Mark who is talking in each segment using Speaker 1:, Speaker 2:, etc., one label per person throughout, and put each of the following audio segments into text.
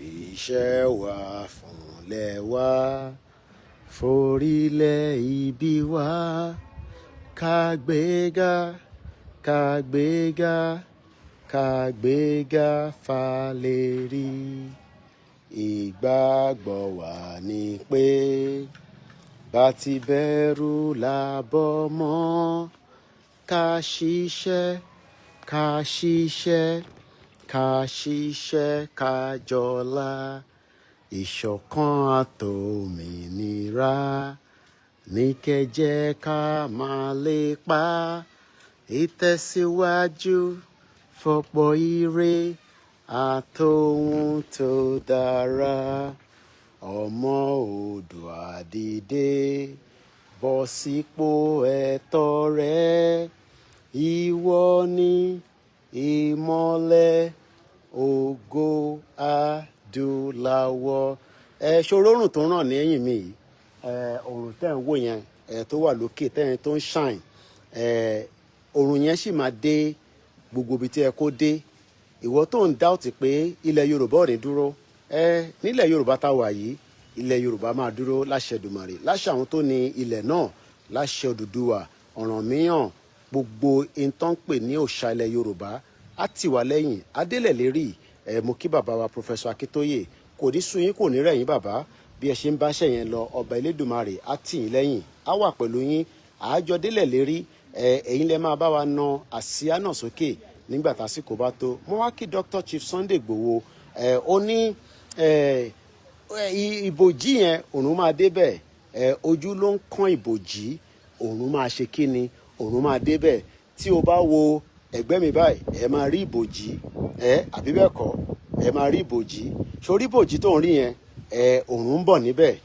Speaker 1: Iṣẹ́ wa fúnlẹ̀ wa, forílẹ̀ ibi wa, kàgbéga, kàgbéga, kàgbéga fàlẹ́rì. Ìgbàgbọ́ wa ni pé bá ti bẹ̀rù làbọ̀ mọ́, ká ṣiṣẹ́, ká ṣiṣẹ́, ká ṣiṣẹ́, ká jọlá, ìṣọ̀kan àtòmìnira ní kẹjẹ ká máa lépa, ìtẹ̀síwájú fọ̀pọ̀ ire àtohun tó dára. Ọmọ Oòduà, dìde, bọ́ sípò ẹ̀tọ́ rẹ. Ìwọ ni ìmọ́lẹ̀ ògo adúláwọ̀. Ẹ ṣòro, òrùn tó ràn ní ẹ̀yìn mi yìí, ẹ òrùn tẹ́ ń wò yẹn, ẹ tó wà lókè tẹ́ ń tó ń shine, ẹ òrùn yẹn sì máa dé gbogbo ibi tí ẹ kó dé. Ìwọ tó ń doubt pé ilẹ̀ Yorùbá ò ní dúró, ẹ nílẹ̀ Yorùbá tá a wà yìí, ilẹ̀ Yorùbá máa dúró láṣẹ Èdùmàrè, láṣẹ àwọn tó ní ilẹ̀ náà, láṣẹ Odùduwà, Ọ̀rànmíyàn, gbogbo ìtàn pè ní òòṣà ilẹ̀ Yorùbá á tì wá lẹ́yìn adélẹ̀ lérí. Ẹ mo kí bàbá wa, Professor Akíntóyè. Kò ní sú yín, kò ní rẹ̀ yín, bàbá. Bí ẹ ṣe ń báṣẹ́ yẹn lọ, ọba Elédùmarè á tì yín lẹ́yìn, á wà pẹ̀lú yín, àájọ délẹ̀ lérí. Ẹ ẹ̀yin lẹ máa bá wa na àsíá náà sókè nígbà tásìkò bá tó. Mo wá kí Dr. Chief Sunday Igboho. Ẹ ó ní ẹ ìbòjí yẹn, òun máa débẹ̀. Ẹ ojú ló ń kán ìbòjí, òun máa ṣe kí ni, òun máa débẹ̀. Tí o bá wo ẹ̀gbẹ́ mi báyìí, ẹ máa rí ìbòjí ẹ, àbí bẹ́ẹ̀ kọ́? Ẹ máa rí ìbòjí. Sórí ìbòjí tó ń rí yẹn, ẹ òòrùn ń bọ̀ níbẹ̀.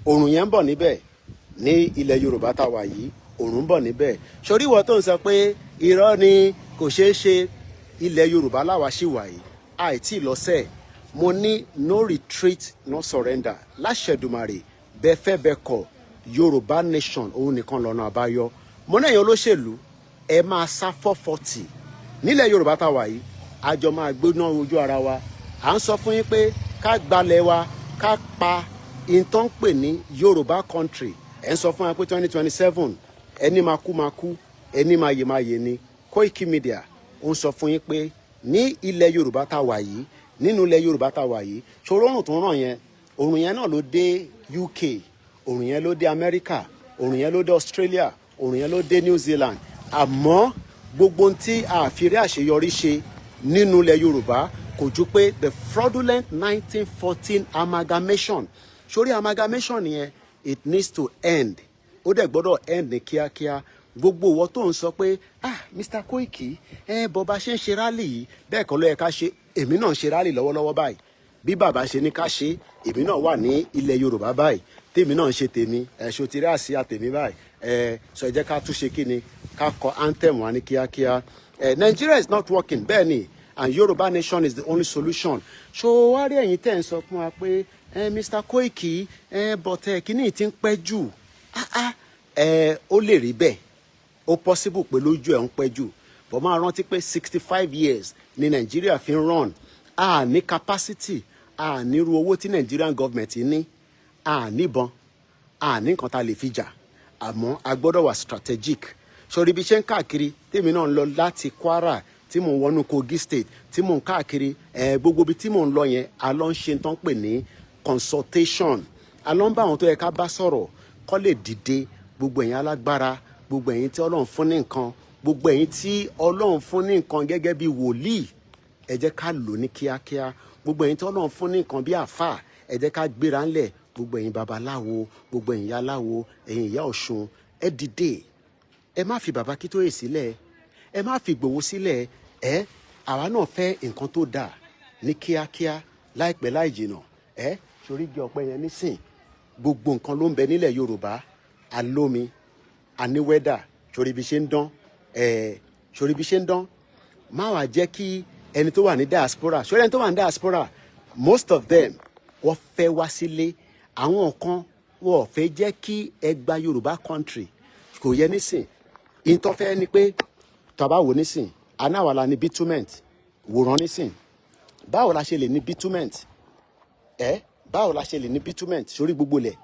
Speaker 1: Òòrùn yẹn ń bọ̀ níbẹ̀ ní ilẹ̀ Yorùbá tá a wà yìí. Òòrùn ń bọ̀ níbẹ̀. Sórí ìwọ tó ń sọ pé irọ́ ni, kò ṣeé ṣe, ilẹ̀ Yorùbá làwa ṣì wà yìí, àìtí lọ́sẹ̀. Mo ní no retreat, no surrender. Láṣẹ Èdùmàrè, bẹ́ẹ̀ fẹ́ bẹ́ẹ̀ kọ̀, Yorùbá nation òun nìkan lọ́nà àbáyọ. Mo náà yẹn, olóṣèlú, ẹ máa sá 440 nílẹ̀ Yorùbá tá a wà yìí. Àjọ máa gbóná ojú ara wa. À ń sọ fún yín pé ká gbalẹ̀ wa, ká pa ìtàn pè ní Yorùbá country. Ẹ̀ ń sọ fún wa pé 2027, ẹni máa kú máa kú, ẹni máa yè máa yè ni. Koiki Media ó ń sọ fún yín pé ní ilẹ̀ Yorùbá tá a wà yìí, nínú ilẹ̀ Yorùbá tá a wà yìí, ṣòro, òrùn tó ń ràn yẹn, òrùn yẹn náà ló dé UK, òrùn yẹn ló dé America, òrùn yẹn ló dé Australia, òrùn yẹn ló dé New Zealand. Àmọ́ gbogbo ohun tí a fi rí àṣeyọrí ṣe nínú ilẹ̀ Yorùbá kò ju pé the fraudulent 1914 amalgamation. Sórí amalgamation yẹn, it needs to end. Ó dẹ̀ gbọ́dọ̀ end ní kíákíá. Gbogbo ìwọ tó ń sọ pé, "Ah, Mr. Koiki, ẹ bọ́ bá ṣe ń ṣe rally yìí, bẹ́ẹ̀ kọ́ ló yẹ ká ṣe." Èmi náà ń ṣe rally lọ́wọ́lọ́wọ́ báyìí. Bí bàbá ṣe ní ká ṣe, èmi náà wà ní ilẹ̀ Yorùbá báyìí, tèmi náà ń ṣe tèmi. Ẹ̀ ṣo ti rí àsíá tèmi báyìí? Ẹ sọ, ẹ jẹ́ ká túnṣe kí ni, ká kọ anthem wa ní kíákíá. Ẹ Nigeria is not working, bẹ́ẹ̀ ni, and Yorùbá nation is the only solution. Ṣó wá rí ẹ̀yin tẹ́ ń sọ fún wa pé, ẹ Mr. Koiki, ẹ bọ̀tẹ̀ kíní ti ń pẹ́ jù? Ah ah, ẹ ó lè rí bẹ́ẹ̀, ó possible pé lójú ẹ̀ ń pẹ́ jù, but máa rántí pé 65 years ní Nàìjíríà fi ń run. A ní capacity, a nírú owó tí Nigerian government ní, a níbọn, a ní nǹkan tá a lè fi jà, àmọ́ a gbọ́dọ̀ wà strategic. Sórí bí ṣe ń káàkiri, tèmi náà ń lọ láti Kwara, tí mò ń wọnú Kogi State, tí mò ń káàkiri ẹ, gbogbo ibi tí mò ń lọ yẹn, a lọ ń ṣe tán pè ní consultation. A lọ ń bá àwọn tó yẹ ká bá sọ̀rọ̀ kó lè dìde. Gbogbo ẹ̀yin alágbára, gbogbo ẹ̀yin tí Ọlọ́run fún ní nǹkan, gbogbo ẹ̀yin tí Ọlọ́run fún ní nǹkan gẹ́gẹ́ bí wòlíì, ẹ jẹ́ ká lò ní kíákíá. Gbogbo ẹ̀yin tí Ọlọ́run fún ní nǹkan bí àáfàá, ẹ jẹ́ ká gbéra ńlẹ̀. Gbogbo ẹ̀yin babaláwo, gbogbo ẹ̀yin aláwo, ẹ̀yin ìyá Ọ̀ṣun, ẹ dìde. Ẹ má fi bàbá Akíntóyè sílẹ̀, ẹ má fi Ìgbòho sílẹ̀. Ẹ àwa náà fẹ́ nǹkan tó dáa ní kíákíá, láìpẹ́ láì jìnà. Ẹ sórí igi ọ̀pẹ yẹn nísìn, gbogbo nǹkan ló ń bẹ nílẹ̀ Yorùbá. Alómi, aníwẹ́dà. Sórí bí ṣe ń dán, ẹ sórí bí ṣe ń dán. Má wàá jẹ́ kí ẹni tó wà ní diaspora, sórí ẹni tó wà ní diaspora, most of them, wọ́n fẹ́ wá sílé. Àwọn kan, wọ́n fẹ́ jẹ́ kí ẹ gba Yorùbá country. Kò yẹ nísìn. Ìtọ́fẹ́ ni pé tá bá wò nísìn, anáwàlà ní bitumen. Wòran nísìn, báwo la ṣe lè ní bitumen? Ẹ báwo la ṣe lè ní bitumen sórí gbogbo ilẹ̀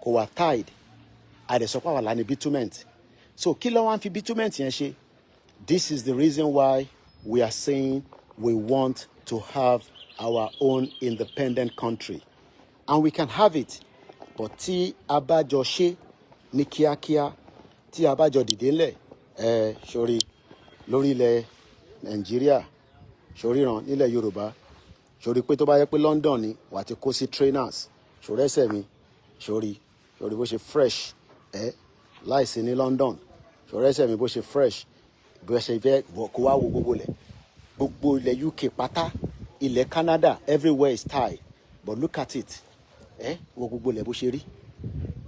Speaker 1: kò wà tied? Àdẹ̀sọ́pá wà lá ní bitumen. So kí ló wá ń fi bitumen yẹn ṣe? This is the reason why we are saying we want to have our own independent country, and we can have it, but tí a bá jọ ṣe ní kíákíá, tí a bá jọ dìde ńlẹ̀ ẹ sórí lórí ilẹ̀ Nàìjíríà, sóríran nílẹ̀ Yorùbá, sórí pé tó bá yẹ pé London ni wà á ti kó sí trainers, sórí ẹsẹ̀ mi, sórí bó ṣe fresh ẹ láìsí ní London, sórí ẹsẹ̀ mi bó ṣe fresh, bó ṣe fẹ́ kó wá wo gbogbo ilẹ̀, gbogbo ilẹ̀ UK pátá, ilẹ̀ Canada, everywhere is tied. But look at it, ẹ wo gbogbo ilẹ̀ bó ṣe rí.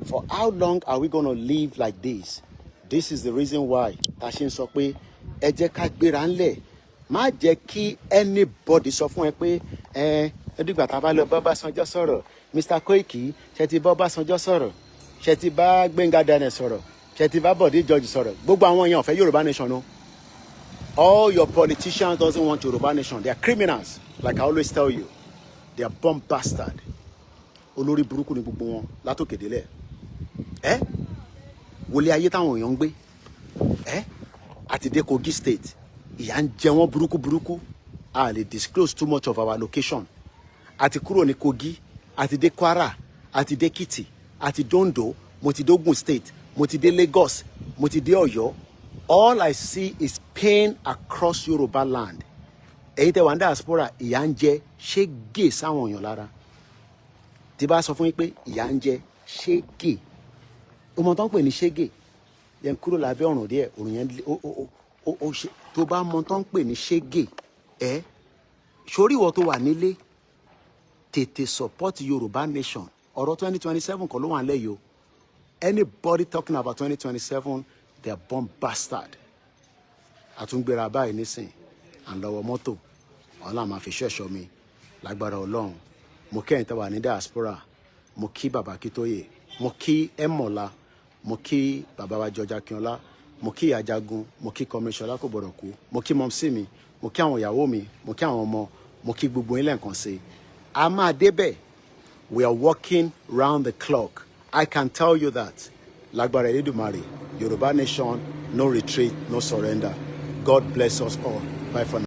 Speaker 1: For how long are we gonna live like this? This is the reason why ta ṣe ń sọ pé ẹ jẹ́ ká gbéra ńlẹ̀. Má jẹ́ kí anybody sọ fún ẹ pé ẹ dìgbà tá a bá lọ bá Ọbásanjọ́ sọ̀rọ̀. Mr Koiki, ṣe ti bá Ọbásanjọ́ sọ̀rọ̀? Ṣe ti bá Gbẹ́ngà Daniel sọ̀rọ̀? Ṣe ti bá Bọ̀dé George sọ̀rọ̀? Gbogbo àwọn èèyàn ò fẹ́ Yorùbá nation o. All your politicians doesn't want Yorùbá nation. They are criminals. Like I always tell you, they are bomb bastard. Olórí burúkú ni gbogbo wọn látòkè délẹ̀. Ẹ wọlé ayé táwọn èèyàn ń gbé ẹ àti dé Kogi State, ìyà ń jẹ wọ́n burúkú burúkú. A lè disclose too much of our location. Àti kúrò ní Kogi, àti dé Kwara, àti dé Ekiti, àti d'Ondo, mo ti dé Ogun State, mo ti dé Lagos, mo ti dé Ọ̀yọ́. All I see is pain across Yoruba land. Èyí tẹ́ wà ní diaspora, ìyà ń jẹ ṣé gè sáwọn èèyàn lára. Tí bá sọ fún yín pé ìyà ń jẹ ṣégè, ọmọ tó ń pè ní ṣégè yẹn kúrò lábẹ́ ọ̀rùn díẹ̀, òrùn yẹn ó ó ó ó ṣe. Tó bá mọ tó ń pè ní ṣégè, ẹ sórí ìwọ tó wà nílé, tètè support Yorùbá nation. Ọ̀rọ̀ 2027 kọ́ ló wà nílẹ̀ yìí o. Anybody talking about 2027, they are born bastard. Àtúngbéra báyìí nísìn, à ń lọ́wọ́ mọ́tò. Ọlọ́run máa fi ṣẹ̀ṣọ́ mi lágbára Ọlọ́run. Mo kí ẹ̀yin tó wà ní diaspora, mo kí bàbá Akíntóyè, mo kí Ẹ̀mọ̀lá, mo kí bàbá wa George Akínọlá, mo kí ìyá Jagun, mo kí Kọmíṣọlá kò gbọdọ̀ kú, mo kí mumsy mi, mo kí àwọn ìyàwó mi, mo kí àwọn ọmọ, mo kí gbogbo yín lẹ́ẹ̀kan sí i. A máa débẹ̀. We are working round the clock, I can tell you that. Lágbára Elédùmarè, Yorùbá nation, no retreat, no surrender. God bless us all. Bye for now.